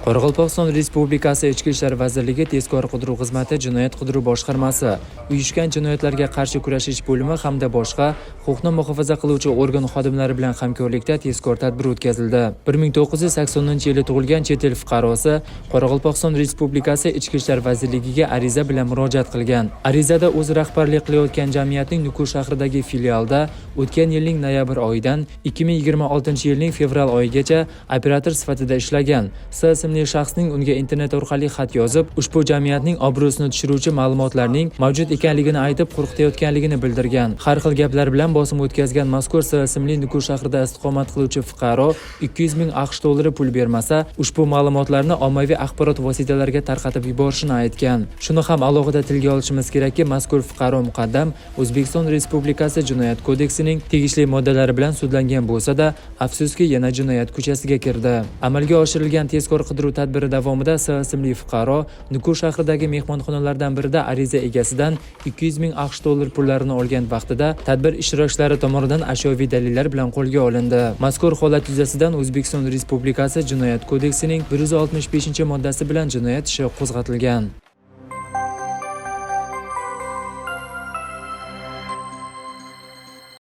Qoraqalpog'iston Respublikasi Ichki ishlar vazirligi Tezkor qidiruv xizmati Jinoyat qidiruv boshqarmasi, uyushgan jinoyatlarga qarshi kurashish bo'limi hamda boshqa huquqni muhofaza qiluvchi organ xodimlari bilan hamkorlikda tezkor tadbir o'tkazildi. 1980-yili tug'ilgan chet el fuqarosi Qoraqalpog'iston Respublikasi Ichki ishlar vazirligiga ariza bilan murojaat qilgan. Arizada o'zi rahbarlik qilayotgan jamiyatning Nukus shahridagi filialida o'tgan yilning noyabr oyidan 2026-yilning fevral oyigacha operator sifatida ishlagan S ismli shaxsning unga internet orqali xat yozib, ushbu jamiyatning obro'sini tushiruvchi ma'lumotlarning mavjud ekanligini aytib qo'rqitayotganligini bildirgan. Har xil gaplar bilan bosim o'tkazgan mazkur S ismli Nukus shahrida istiqomat qiluvchi fuqaro 200 ming AQSh dollari pul bermasa, ushbu ma'lumotlarni ommaviy axborot vositalariga tarqatib yuborishini aytgan. Shuni ham alohida tilga olishimiz kerakki, mazkur fuqaro muqaddam O'zbekiston Respublikasi Jinoyat kodeksining tegishli moddalari bilan sudlangan bo'lsa-da, afsuski, yana jinoyat ko'chasiga kirdi. Amalga oshirilgan tezkor qidiruv tadbiri davomida S ismli fuqaro Nukus shahridagi mehmonxonalardan birida ariza egasidan 200 ming AQSh dollar pullarini olgan vaqtida tadbir ishtirokchilari tomonidan ashyoviy dalillar bilan qo'lga olindi. Mazkur holat yuzasidan O'zbekiston Respublikasi Jinoyat kodeksining 165-moddasi bilan jinoyat ishi qo'zg'atilgan.